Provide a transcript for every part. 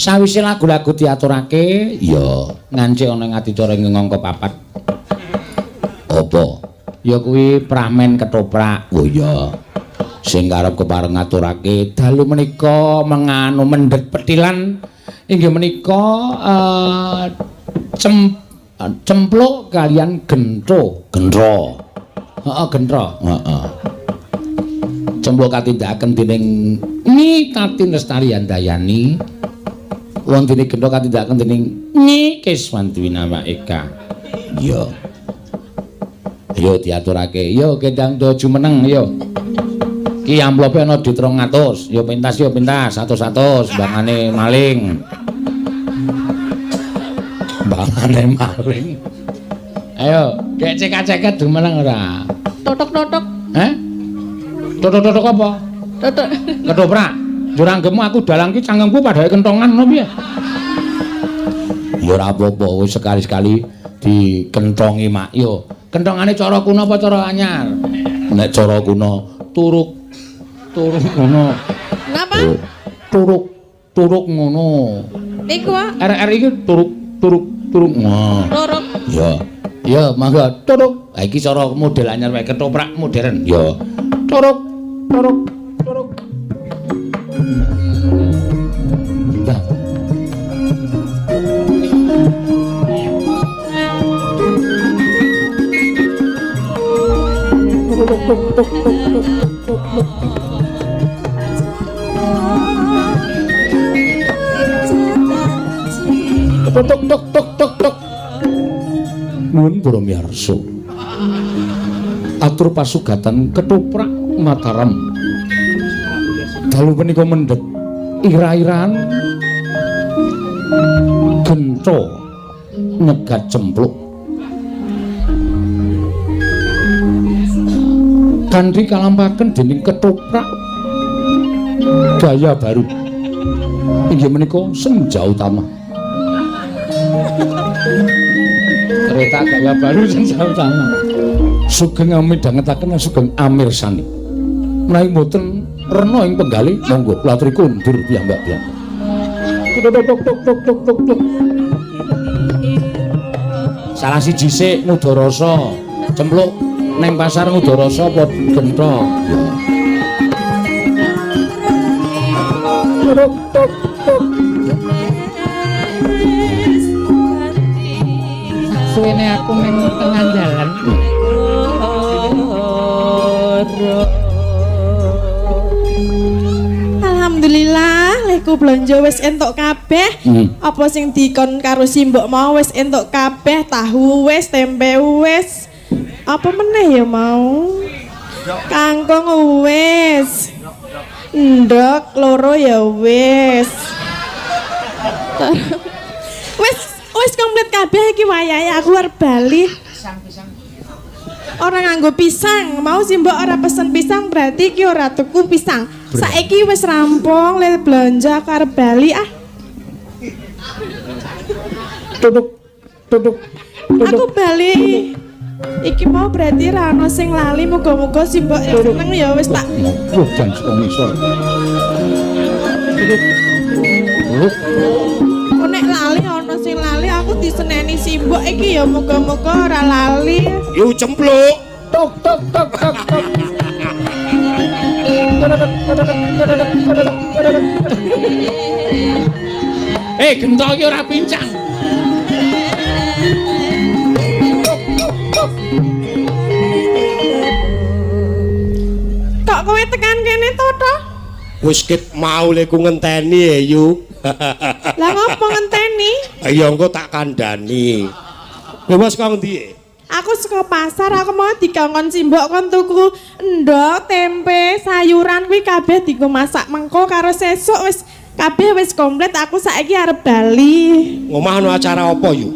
Sawise lagu-lagu diaturake, ya ngancik ana ing adicara ing angka 4. Apa? Ya kuwi pramen ketoprak. Oh iya. Sing karep kepareng ngaturake dalu menika menganu mendhet petilan inggih menika cempluk kalian gentho. Gentho. Heeh, gentho. Heeh. Cempluk katindakaken dening Nyi Tatin Lestari Handayani. Wontene gentho katindakaken dening Nyi Kiswanti Winawa Eka. Iya. Ayo diaturake. Yo kendang do jumeneng yo. Ki amplope ana dit 200. Yo pentas yo pentas 100-100 mbangane maling. Mbangane maling. Ayo, gek cekak-ceket jumeneng ora? Totok-totok. Heh? Totok-totok apa? Totok. Ketoprak. Njur anggepmu aku dalang ki cangkemku padhae kentongan ngono piye? Ya ora apa-apa, wis sekali-sekali dikentongi mak yo. Kentongane cara kuno apa cara anyar? Nek cara kuno turuk turuk ngono. Napa? Turuk turuk ngono. Niku, Pak. RR iki turuk turuk turuk. Wah. Turuk. Ya. Ya, mangga turuk. Ha iki cara model anyar wae ketoprak modern. Ya. Turuk turuk turuk. Dah. Tuk tuk tuk tuk tuk tuk. Nuwun para miyarsa. Atur pasugatan ketoprak Mataram. Dalu punika mendhet ira-iran gentho nyegat cempluk. Kanthi kalampaken dening ketoprak gaya baru. Inggih menika senja utama. Kereta gaya baru senja utama. Sugeng midhangetaken sugeng amirsani. Menawi mboten rena ing penggalih monggo kula aturi kondur piyambak-piyambak. Tuk tuk tuk tuk tuk tuk tuk. Salah siji sik ngudarasa. Cempluk neng pasar ngudarasa apa gentho? Ya. Tuk tuk tuk. Suwene aku ning tengah dalan. Alhamdulillah, lehku blonjo wis entuk kabeh. Apa sing dikon karo simbok mau wis entuk kabeh, tahu wis, tempe wis. Apa meneh ya mau? Kangkung wis. Ndok loro ya wis. Wis wis komplit kabeh iki wayahe aku arep bali. Ora nganggo pisang, mau simbok ora pesen pisang berarti iki ora tuku pisang. Saiki wis rampung le blonjo aku arep bali ah. Tutuk tutuk. Aku bali. Iki mau berarti ra ono sing lali, muga-muga simbok seneng ya wis tak. Wah, jan saka ngisor. Tutuk. Kok nek lali ono sing lali aku diseneni simbok iki ya muga-muga ora lali. Yu cempluk. Tuk tuk tuk tuk tuk. Eh, gentho iki ora pincang. Kok kowe tekan kene to, Toh? Wis ket mau leku ngenteni ya, Yu. Lah ngopo ngenteni? Ya engko tak kandhani. Kowe wis kok ngendi? Aku saka pasar, aku mau dikongkon simbok kon tuku endhog, tempe, sayuran kuwi kabeh dienggo masak mengko karo sesuk wis kabeh wis komplit. Aku saiki arep bali. Ngomah ana acara apa, Yu?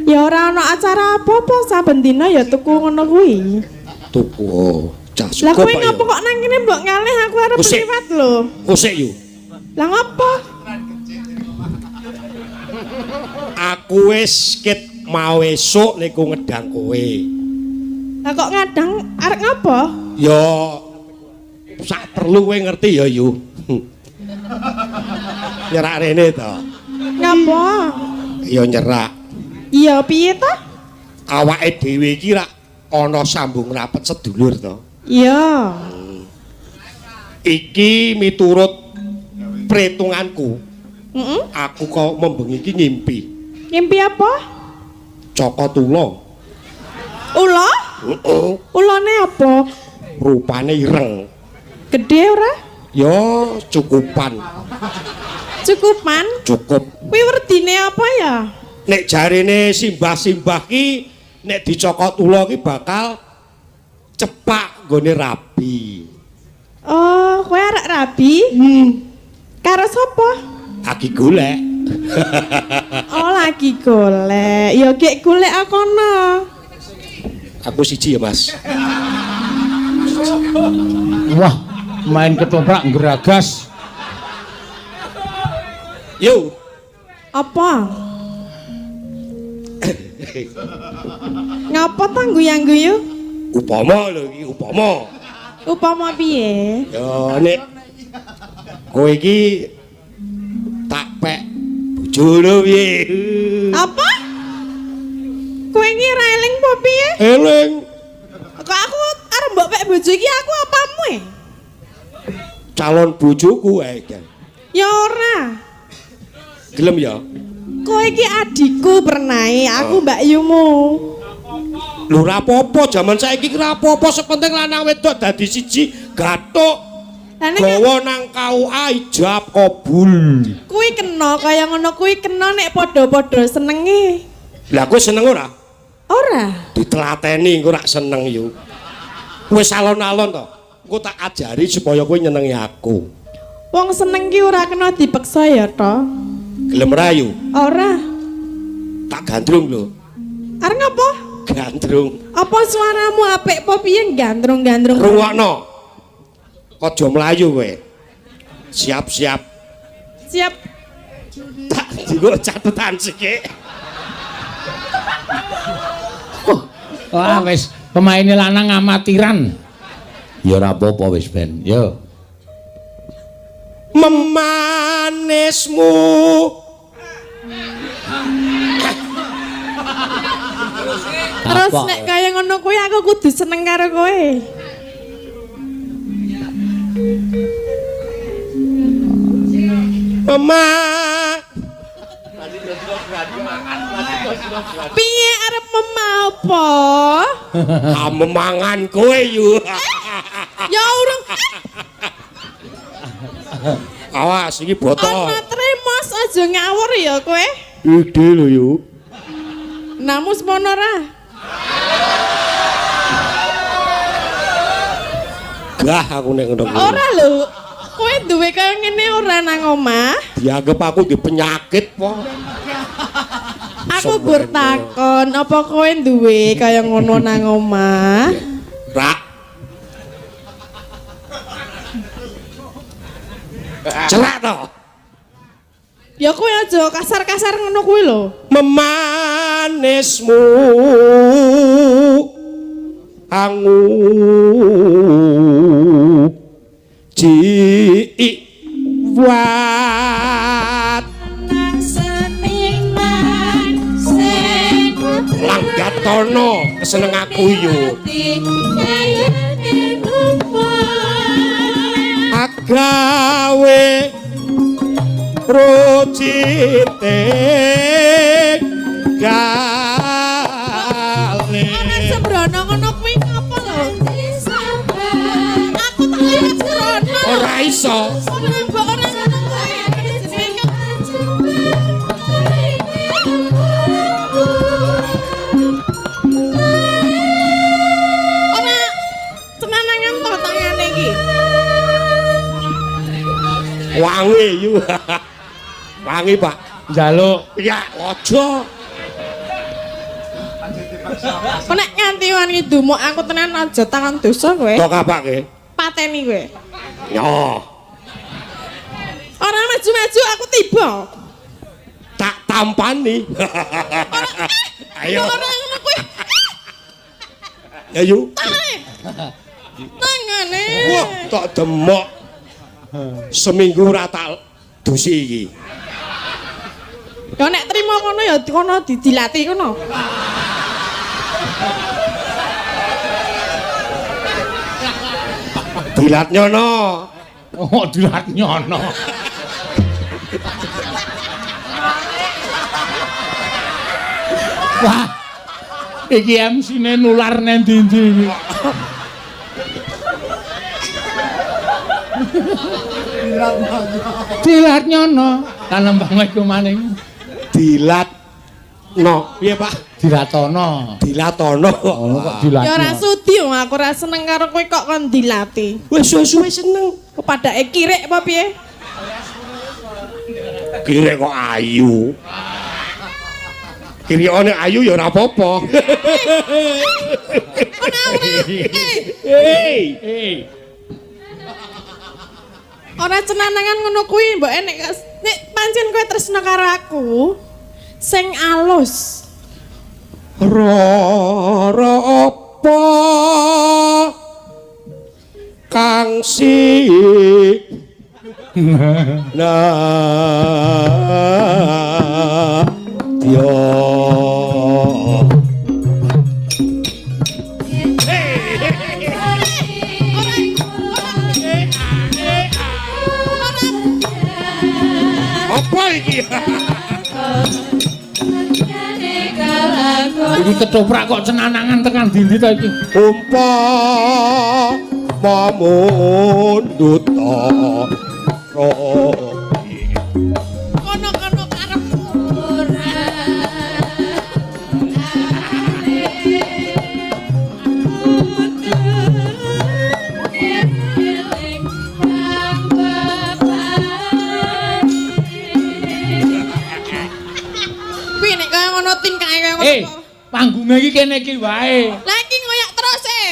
Ya ora ana acara apa-apa, saben dina ya tuku ngono kuwi. Tuku. Oh, cah Lah cukup kowe Pak, ngopo kok nang kene mbok ngalih aku arep liwat lho. Usik, Yu. Lah ngopo? Aku wis ket mau esuk niku ngedang kowe. Lah kok ngadang arep ngopo? Ya sak perlu kowe ngerti ya, Yu. Nyerak rene to. Apa? Ya nyerak. Iya piye to? Awake dhewe iki rak ana sambung rapet sedulur to. Iya. Iki miturut pretunganku. Heeh. Aku kok membengi iki ngimpi. Ngimpi apa? Cokot ula. Ula? Heeh. Ulane apa? Rupane ireng. Gedhe ora? Ya cukupan. Cukupan? Cukup. Kuwi werdine apa ya? Nek jarene simbah-simbah ki nek dicokot ula ki bakal cepak nggone rabi. Oh, kowe arek rabi? Karo sapa? Lagi golek. Oh, lagi golek. Ya gek golek akono. Aku siji ya, Mas. Wah, main ketoprak ngeragas. Yo. Apa? Ngapa ta guyang-guyu? Upama lho iki, upama. Upama piye? Ya nek kowe iki tak pek bojo lho piye? Apa? Kowe iki ora eling apa piye? Eling. Kok aku arep mbok pek bojo iki aku apamu e? Calon bojoku ae, Jan. Ya ora. Gelem ya? Kowe iki adikku pernae, aku mbakyumu. Lho ora apa-apa, jaman saiki ki ora apa-apa, sepenting lanang wedok dadi siji, gathuk. Lah nek Gawa nang KUA ijab kabul. kuwi kena kaya ngono kuwi kena nek padha-padha senenge. Lah kowe seneng ora? Ora. Ditelateni engko rak seneng yo. Wis alon-alon to. Engko tak ajari supaya kowe nyenengi aku. Wong seneng ki ora kena dipeksa ya to. Gelem ra yo? Ora. Tak gandrung lho. Arep ngapa? Gandrung. Apa suaramu apik apa piye gandrung-gandrung? Rungokno. Aja mlayu kowe. Siap-siap. Siap. Tak digo catetan sithik. Wah, wis pemaine lanang amatiran. Ya ora apa-apa wis ben. Yo. Memanismu. Terus Apa? nek kaya ngono kuwi aku kudu seneng karo kowe. Mema. Piye arep memah apa? Ah, memangan kowe yu. Ya urung. Awas iki botol. Ana tremos aja ngawur ya kowe. Ide lho yu. Namu semono ra. Gah aku nek ngono kuwi. Ora lho. Kowe duwe kaya ngene ora nang omah? Dianggep aku di penyakit po. Aku gur takon, apa kowe duwe kaya ngono nang omah? Rak. Cerak to. Ya kowe aja kasar-kasar ngono kuwi lho. Memanismu angu jiwat langgatono keseneng aku yo agawe rujite gale. Ora sembrono ngono kuwi ngapa lho? Aku tak lihat sembrono. Ora iso. Ora mbok ora ngono kuwi. Ora cenanangan to tangane iki. Wangi yu. Wangi, Pak. Njaluk. Ya, aja. Kok nek nganti wani dumuk aku tenan aja tangan dosa kowe. Tok apake? Pateni kowe. Yo, Ora maju-maju aku tiba. tak tampani. Ayo. Ora ngono kuwi. Ya yu. Tangane. Tangane. Wah, tak demok. Seminggu ora tak dusi iki. Ya nek trimo ngono ya kono didilati kono. Dilat nyono. Oh, dilat nyono. Wah. Iki MC-ne nular nang ndi-ndi iki. Dilat nyono. Lan iku maning. Dilat no. Piye, Pak? Dilatono. Dilatono. Oh, kok dilat. Ya ora sudi wong aku ora seneng karo kowe kok kon dilati. Wis suwe-suwe seneng. Kok padake kirik apa piye? Kirik kok ayu. Kirikane ayu ya ora apa-apa. Hei. Hei. Ora cenanangan ngono kuwi mbok nek nek pancen kowe tresno karo aku sing alus. Rara apa kang si nah yo. Apa iki? Iki ketoprak kok cenanangan tekan dindi ta iki? Umpama mundut Kono-kono karepku ora. Kuwi nek kaya ngono tingkahe kaya ngono. Panggunge iki kene iki wae. Lah iki ngoyak terus e.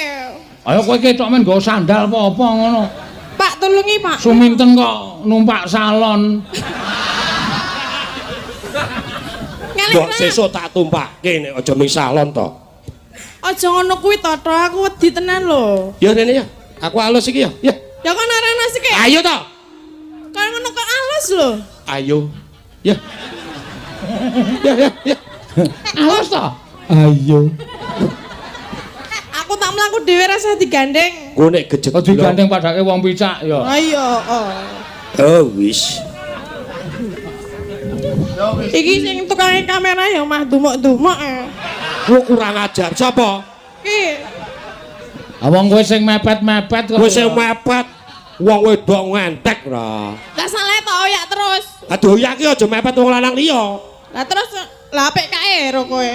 Ayo kowe ketok men nggo sandal apa-apa ngono. Pak tulungi, Pak. Suminten kok numpak salon. Mbok sesuk tak tumpakke nek aja ming salon to. Aja ngono kuwi to, aku wedi tenan lho. Ya rene ya. Aku alus iki ya. Ya. Ya kon arana sik. Ayo to. Kaya ngono kok alus lho. Ayo. Ya. Ya ya ya. Alus to? Ayo. Aku tak mlaku dhewe rasa digandeng. Ku nek gejet. Kok digandeng padake wong picak ya. Ayo, oh. Oh wis. Iki sing tukang kamera ya mah dumuk-dumuk. Ku kurang ajar sapa? Iki. Wong kowe sing mepet-mepet kok. Kowe sing mepet wong wedok ngentek ra. Lah salah to oyak terus. Aduh oyak ki aja mepet wong lanang liya. Lah terus lah apik kae ro kowe.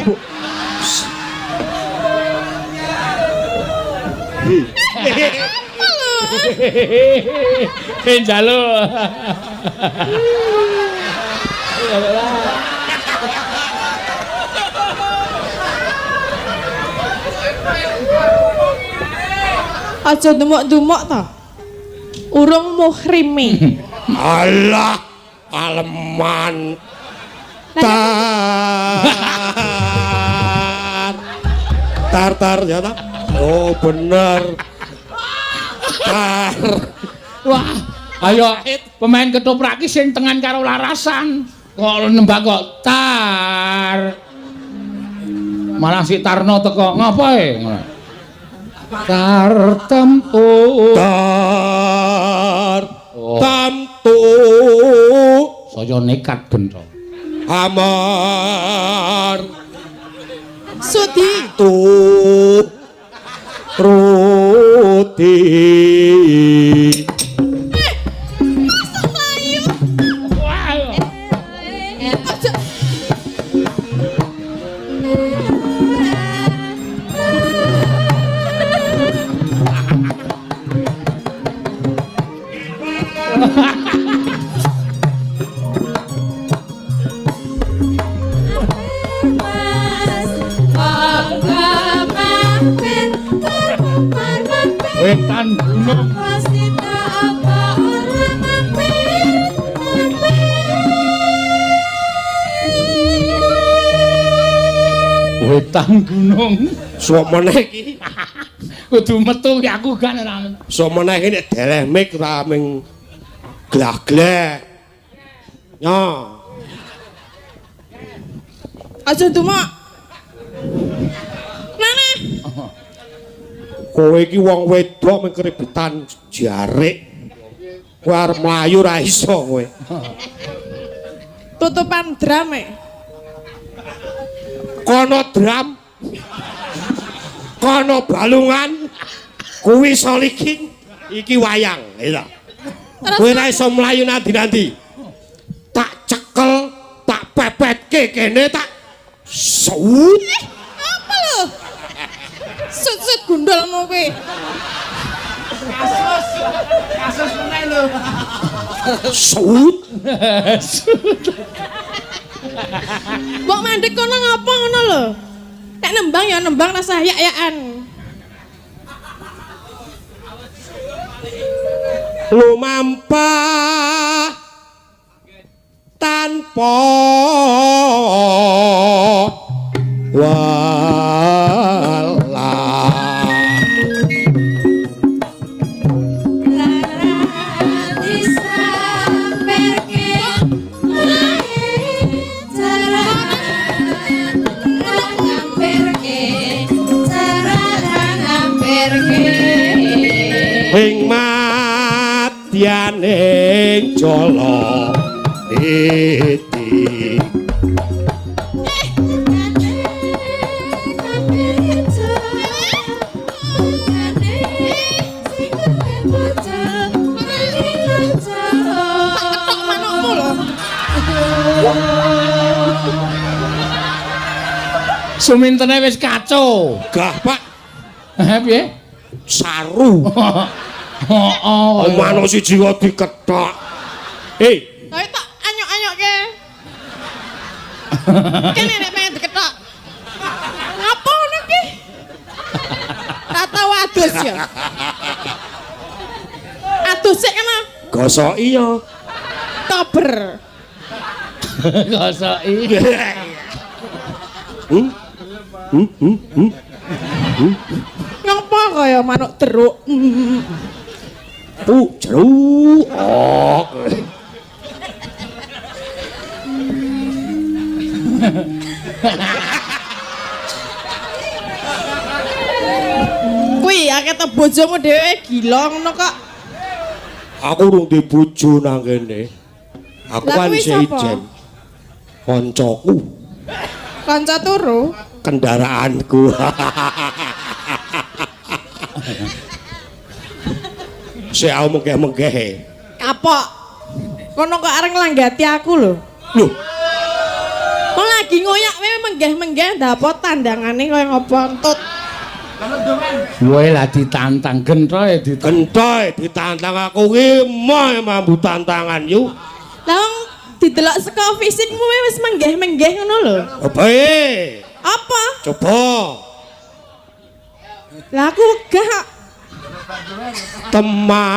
Njaluk. Aja dumuk-dumuk to. Urung muhrime. Alah, aleman. Tar. Tar tar ya ta? Oh bener. Tar. Wah, ayo pemain ketoprak ki sing tengan karo larasan. Kok nembak kok tar. Malah si Tarno teko ngapa e? Tar temtu. Tar tamtu. Saya nekat gentho. Amar. Sudi. Tu. Ruti. Wetan gunung. Wetan gunung. Sok meneh iki. Kudu metu ki aku gak ora. Sok meneh iki nek deleh mik ora ming glah-gleh. Nyo. Aja dumok. Nana. Kowe iki wong wedok mung keributan jarik. Kowe arep mlayu ra iso kowe. Tutupan drum e. Kono drum. Kono balungan. Kuwi soliking, iki wayang, ya. Kowe ra iso mlayu nanti-nanti. Tak cekel, tak pepetke kene tak sut. Apa lho? Sut-sut gundulmu kowe. Kasus meneh lho. Sut. Mbok mandek kono ngapa ngono lho? Nek nembang ya nembang rasa yak-yakan. Lumampah tanpa welah. Ing madyaning jala niti. Tak ketok manukmu lho. Sumintene wis kacau. Gah, Pak, Heh piye? saru. Heeh. Manuk siji kok dikethok. Hei, Tapi tak anyok-anyokke. Kene nek pengen diketok. Ngapa ngono ki? Tak tau adus ya. Adus sik kena gosoki ya. tober. Gosoki. Hmm? Hmm, hmm, hmm. Ngapa kaya manuk teruk? Pu jeruk. Oh. Kuwi akeh to bojomu dhewe gila ngono kok. Aku urung duwe bojo nang kene. Aku Lah kan kuwi isih sapa? ijen. Koncoku, Kanca turu. kendaraanku. Sik aku menggeh-menggeh. Kapok. Kono kok arep nglanggati aku lho. Loh, Kok lagi ngoyak kowe menggeh-menggeh ndapot tandangane kaya ngopo entut. Kowe lah ditantang gentoe ditantang. gentoy ditantang aku ki moh mambu tantangan yu. Lah wong didelok saka fisikmu wis menggeh-menggeh ngono lho. Apa e? Apa? Coba Lah aku wegah kok. temah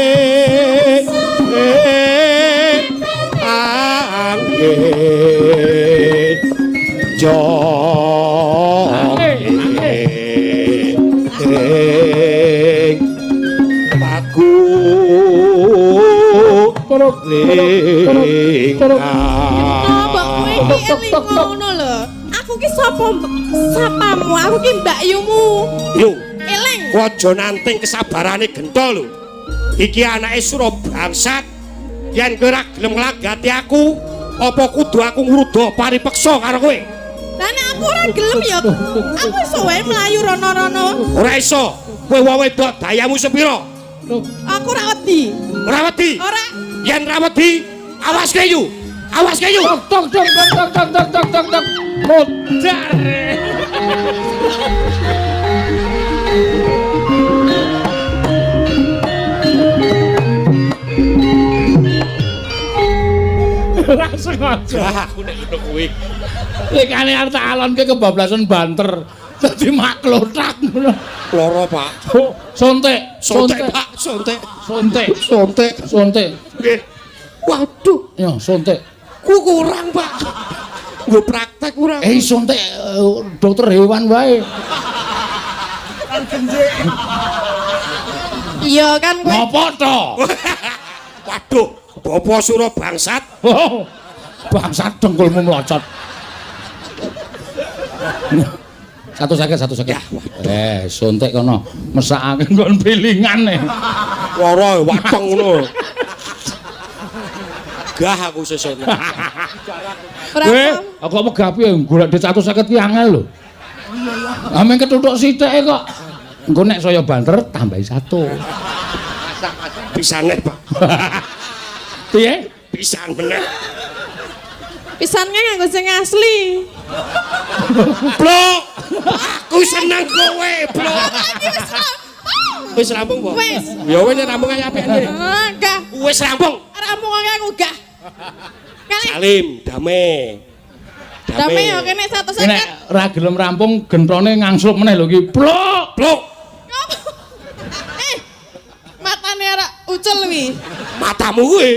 kunjing angin jong ing paku Mbok kowe iki eling ngono lho. Aku ki sapa sapamu? Aku ki mbakyumu. Yo, Eling. kowe aja nanting kesabarane gento lho. Iki anake Surabangsat. Yen kowe ora gelem nglanggati aku, apa kudu aku ngruda paripeksa karo kowe? Lah nek aku ora gelem ya aku iso wae mlayu rono-rono. Ora iso. Kowe wong wedok dayamu sepira? Aku ora wedi. Ora wedi. Ora. Yen ora wedi, awas kowe yu. Awas kowe yu. Tok tok tok tok tok tok tok tok tok. Modar. Ora sengaja. Aku nek ngono kuwi. Lekane arep tak alonke kebablasan banter. Dadi maklotak ngono. Loro, Pak. Oh, sontek, Sontek, Pak, sontek. Sontek, Sontek. sontek. Nggih. Waduh, Ya, sontek. ku kurang, Pak. Nggo praktek kurang. Sontek dokter hewan wae. Iya kan kowe. Ngopo to? Waduh, Bapak Sura bangsat. Oh, bangsat dengkulmu melocot. 150, 150. Ya, Eh, suntik kono. Mesakake nggon pilingan e. Lara wateng ngono. Gah aku sesuk. Ora Kowe, aku kok megah piye golek duit 150 ki angel lho. Ah meng ketuthuk sithike kok. Engko nek saya banter tambahi 1. Pisane, Pak. Piye? Pisan meneh. Pisannya nganggo sing asli. Blok. Aku seneng kowe, Blok. Wis rampung, Po? Wis. Ya wis rampung ae apikane. Ah, gah. Wis rampung. Rampung aku gah. Kali Salim, dame. dame yo kene 150. Nek ra gelem rampung gentrone ngangslup meneh lho iki. Blok. Blok. Eh. Matane ora ucul wi. Matamu kuwi.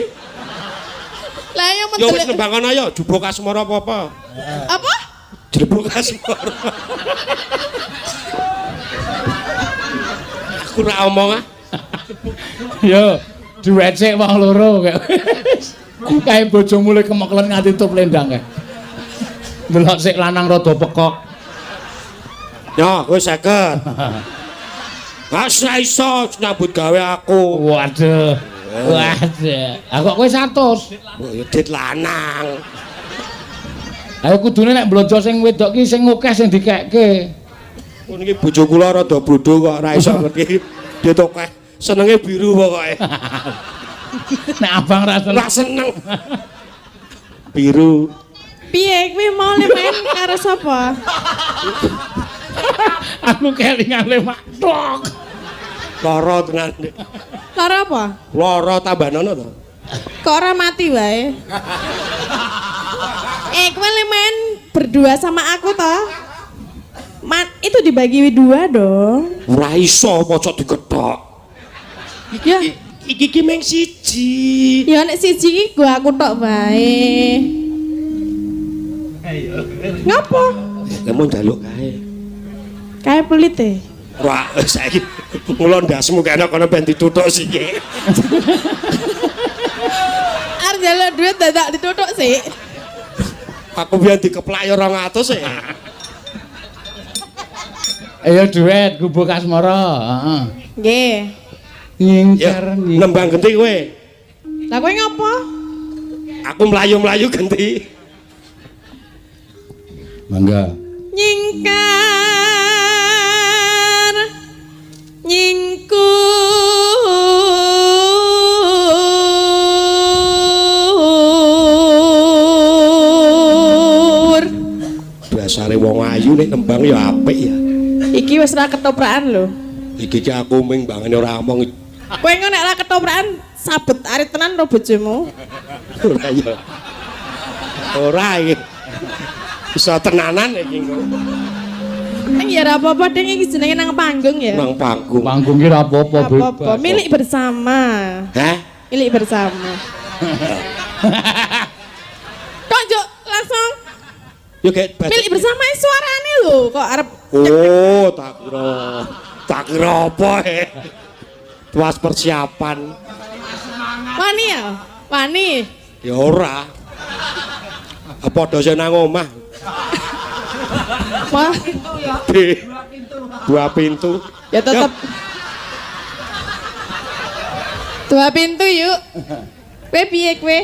Lah yo Ya wis mendelek. nembang kono ya, jubuk asmara apa-apa. Apa? Jebuk asmara. Aku ora omong ah. Yo, duet sik wong loro kae. Kae bojomu le kemeklen nganti tup lendang kae. Delok sik lanang rada pekok. Ya, kowe 50. Mas ra iso nyambut gawe aku. Waduh. Waduh. Ah kok kowe 100. Oh, ya dit lanang. Ayo kudune nek blonjo sing wedok ki sing akeh sing dikekke. Pun iki bojo kula rada bodho kok ora iso ngerti. Dit akeh. Senenge biru pokoke. Nek abang ra seneng. Ora seneng. Biru. Piye kuwi mau le main karo sapa? Aku kelingan le mak tok. Lara tenan. Lara apa? Lara tambahnono to. Kok ora mati wae? Eh, kowe le main berdua sama aku toh? Mat, itu dibagi dua dong. Ora iso pojok dikethok. Ya, Iki ki mung siji. ya nek siji iki gua aku tok wae. Ngopo? Lah mau njaluk kae. Kae pelit e. Ora saiki mula ndasmu kene kono ben dituthuk siki. Arep njaluk duit dadak dituthuk sih. Aku biyen dikeplak ya 200 e. Ayo duet gubuk asmara, heeh. Nggih. Nyingkar Ya, nyingkar. nembang genti kowe. Lah kowe ngopo? Aku mlayu-mlayu genti. Mangga. Nyingkar nyingkur. Dasare wong ayu nek nembang ya apik ya. Iki wis ra ketoprakan lho. Iki ki aku ming bangane ora omong. Kowe engko nek ra ketoprakan sabet arit tenan ro bojomu. Ora ya. Ora iki. Bisa tenanan iki engko. Ning ya ora apa-apa ding iki jenenge nang panggung ya. Nang panggung. Panggung ki ra apa-apa Apa-apa, bebas. milik bersama. Hah? Milik bersama. Kok njuk langsung Yo gek baca. milik bersama suarane lho kok arep Oh, tak kira. Tak kira apa e. Tuas persiapan. wani ya? Wani. Ya ora. Apa dose nang omah? Wah, B. Dua pintu. ya tetep dua pintu yuk. Kowe piye kowe?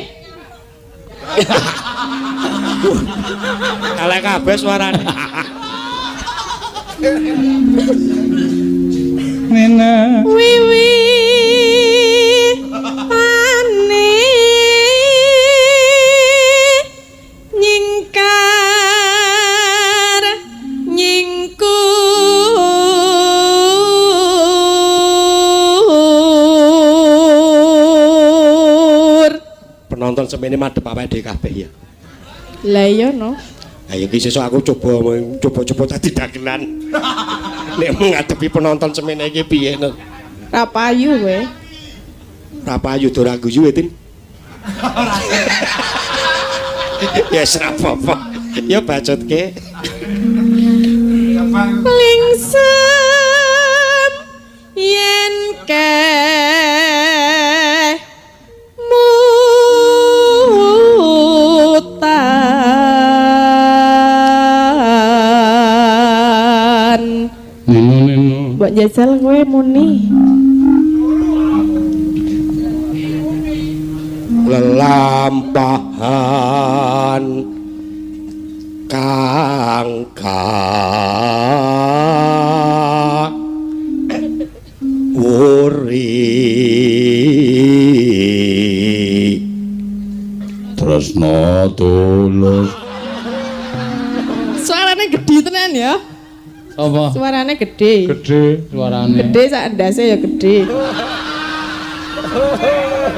Elek kabeh suarane. Nena. Wiwi pane nyingkar nyingkur. Penonton semene madhep awake dhewe kabeh ya. Lah iya no. Ayo iki sesuk aku coba coba-coba dadi dagelan. Nek menghadapi penonton semene iki piye no? Ra payu kowe. Ora payu ora guyu e, Tin. Ya wis ora apa-apa. Ya bacotke. Lingsem yen ketok Nino nino. Mbok jajal kowe muni. Lelampahan kang wuri Tresna tulus. Suarane gede tenan ya. Apa? Suarane gede. Gede suarane. Gede sak ndase ya gede.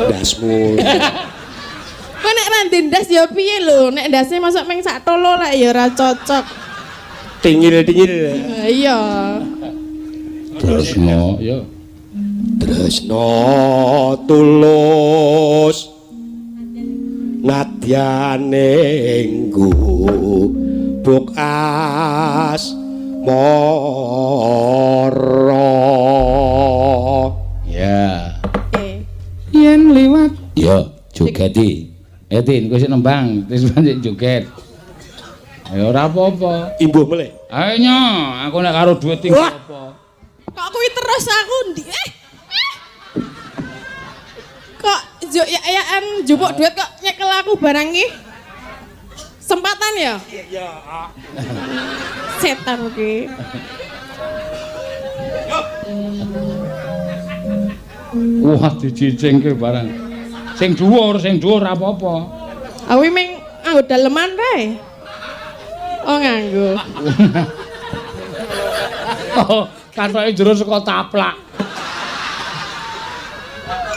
Ndasmu. Kok nek ra ndas ya piye lho? Nek ndase mosok ming sak tolo lek ya ora cocok. Tingil-tingil. Iya. Tresna ya. Tresna tulus nadyane gubuk asmara. Ya. Eh. Yen liwat. Ya, jogeti. Tin, kowe sik nembang, wis pancen joget. Ya ora apa-apa. Imbuh meleh. Ayo nyo, aku nek karo dhuwit tinggal Wah. apa. Kok kuwi terus aku ndi? Kok juk ya-yaan njupuk duit kok nyekel aku barang iki? Sempatan ya? Iya. Setan iki. Wah, dicicingke barang. Sing dhuwur ora apa-apa. Aku ming nganggo daleman kae. Oh nganggo. Oh, katoke jero saka taplak.